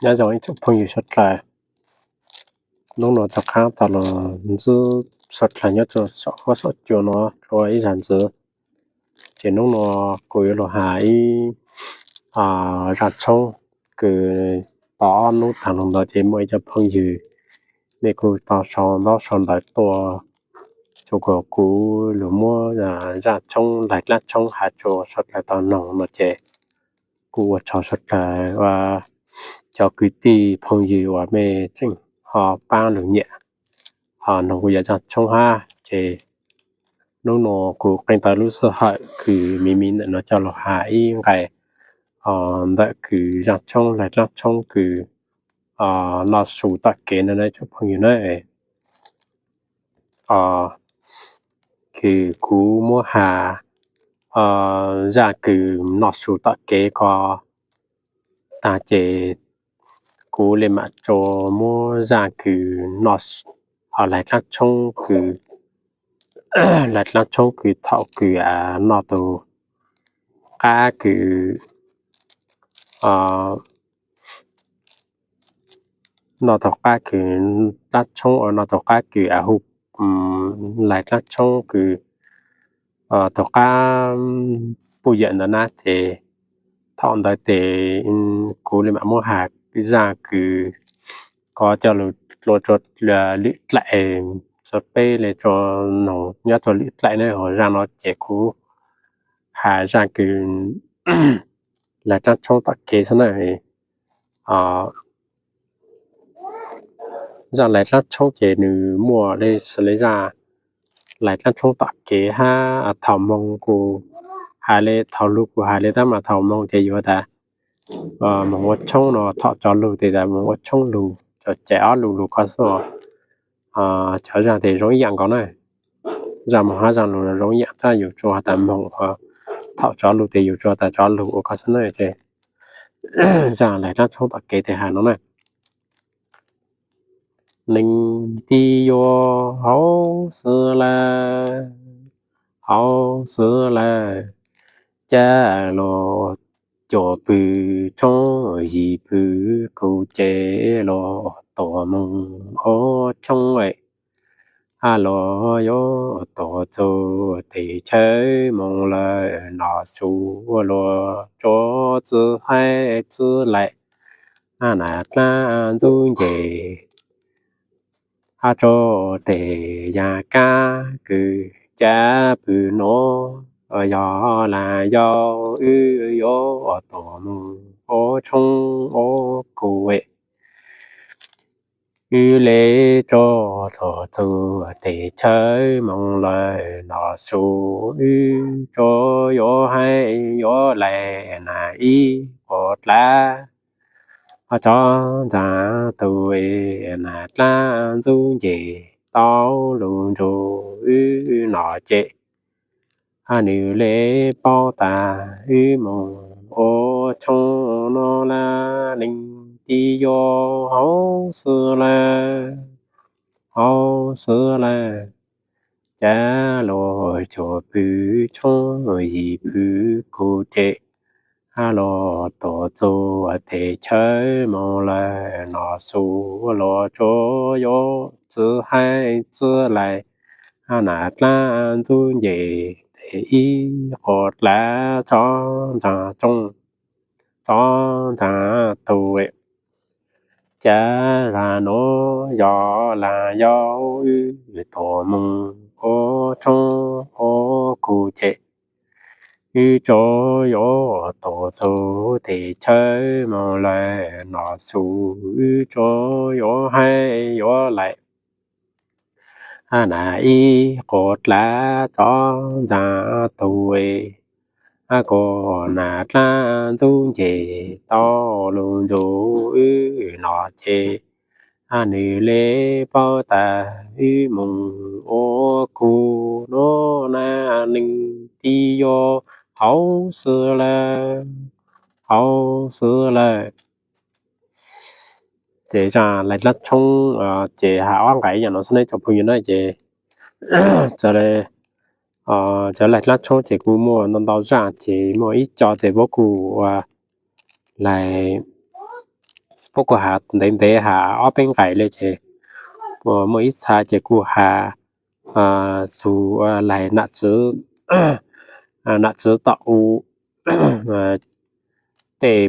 Nyob zoo ib tsoom phooj ywg suav dlawg, hnub no rov qab tau los ntsib suav dlawg nyob rua saum huab saum cua no dua ib zag ntxiv. Ces hnub no kuv yuav los has ib zaj tshoob kws tau ob hnub taag lug ntawd ces muaj ib co phooj ywg mej kuj tau sau ntaub sau ntawv tuaj rua kuv, kuv lug muab zaj tshoob laig dlaab tshoob has rua suav dlawg tau noog no ces kuj ua tsaug suav dlawg ua cov kwv tij phooj ywg uas mej tseem ho paab lug nyiam ho noog kuv yov zaj tshoob hab. Ces hnub no kuv qee tau lub sij hawm kws miv miv ntawm no coj lug has ib nqai ntawm kws zaj tshoob laig dlaab tshoob kws noj su tom kev no na tsoom phooj ywg na. Kws kuv muab has zaj kws noj su tom kev ko tag ces kuv le maam rua muab zaj kws noj, laig dlaab tshoob kws, laig dlaab tshoob kws thaum kws noj tug qab kws, noj tug qab kws, dlaab tshoob noj tug qab kws hu, laig dlaab tshoob kws tug qab puj yawm ntawd na ces thaum ntawd tes kuv le maam muab has zaj kws ko coj lug rua lwm dlaim, rua peb le rua noog nyob rua lwm dlaim na. Ho zaj no ces kuv has zaj kws laig dlaab tshoob tom kev xwb na. Zaj laig dlaab tshoob ces nws muaj le xws le zaj laig dlaab tshoob tom kev hab thaum moog kuv has le, thaum lug kuv has le tab mas thaum moog ces yuav tas moog ua tshoob no thaum tsov lug tes tas moog ua tshoob lug, cov cai ob lug lug ko xwb. Cov zaj tes zoo ib yaam nkaus na, zaj moog hab zaj lug zoo ib yaam tab yus tsuas has tas moog, thaum tsov lug tes yus tsuas tas tsov lug ua ko xwb na. Ces zaj laig dlaab tshoob tom kev tes has no na. Neeg tij yuav hauv xwb lawm, hauv xwb lawm, cab luag cuam pw tshoob, yim pw kuv ces luag tuam moog ua tshoob, luag yuav tuam txug tes chaw moog lawm no su, luag tsuas haib txwb laim, nas dlaab ntxub nces, hab tsuas tes yaag kaab kws cab pw nuav, yog laag yog wb yuav tuam moog ua tshoob ua kuv, wb le tsuas tuam txug tes chaw moog lawm no su, wb tsuas yuav haib yuav laim nas ib quas dlaab, tsob ntxaa tug nas dlaab ntxub nces tau lug nrug wb no ces, nwg le paub tas wb moog ua tshoob nuav lawm, neeg tij yuav hauv xwb lawm, hauv xwb lawm, cab luag cuam pw tshoob, yim pw kuv ces, luag tuam txug tes chaw moog lawm no su, luag tsuas yuav txwv haib txwv laim, nas dlaab ntxub nces tes ib quas dlaab, tsob ntxaa tsooj, tsob ntxaa tug, cab laag nuav yog laag yog wb tuam moog ua tshoob ua kuv ces, wb tsuas yuav tuam txug tes chaw moog lawm no su, wb tsuas yuav haib yuav laim, nas ib quas dlaab, tsob ntxaa tug, kuas nas dlaab ntxub nces tau lug nrug wb no ces, nwg le paub tas wb moog ua kuv nuav lawm, neeg tij yuav hauv xwb lawm, hauv xwb lawm. Ces zaj laig dlaab tshoob ces has ob nqai yam no xwb ne tsoom phooj ywg na. Ces cov laig dlaab tshoob ces kuj muaj ntau ntau zaj, ces muaj ib co ces puab kuj ua laig puab kuj has ntev ntev has ob peb nqai le ces muaj ib txha ces kuj has txug lais nam txwv, nam txwv tom u tej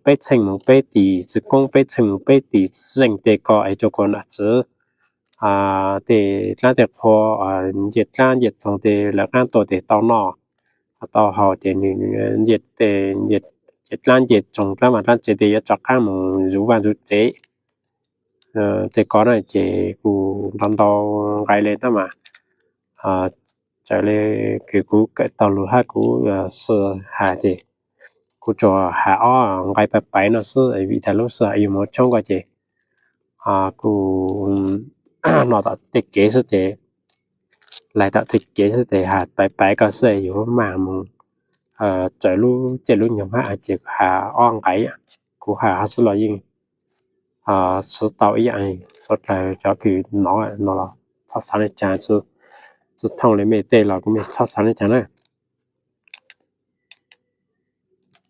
peb txheej moog peb tis, txwv koob peb txheej moog peb tis, txwv zeej tej ko es rua kuas nam txwv tej dlaab tej qhua, nce dlaab nce txoog tes lawv qaab tuaj tes tau noj tau haus ces nwg nce dlaab nce txoog dlaab vaaj dlaab tsev tes yuav rov qaab moog zuv vaaj zuv tsev. Tej ko na ces kuj ntau ntau nqai le tab mas txawm le kws kuv kawm taug lug hab kuv xav has ces kuv tsuas has ob nqai paiv paiv no xwb vim tas lub sij hawm yug moog tshoob ko ces kuv nov tom tej kev xwb ces, lais tom tej kev xwb ces has paiv paiv ko xwb yuav maaj moog txawm lub caij lub nyoog hab ces has ob nqai, kuv has hov xwb los yeej xwv tau ib yaam. Suav dlawg cov kws nov no los txhob xaav le caag, tsi thooj le mej tej los kuv mej txhob xaav le caag na.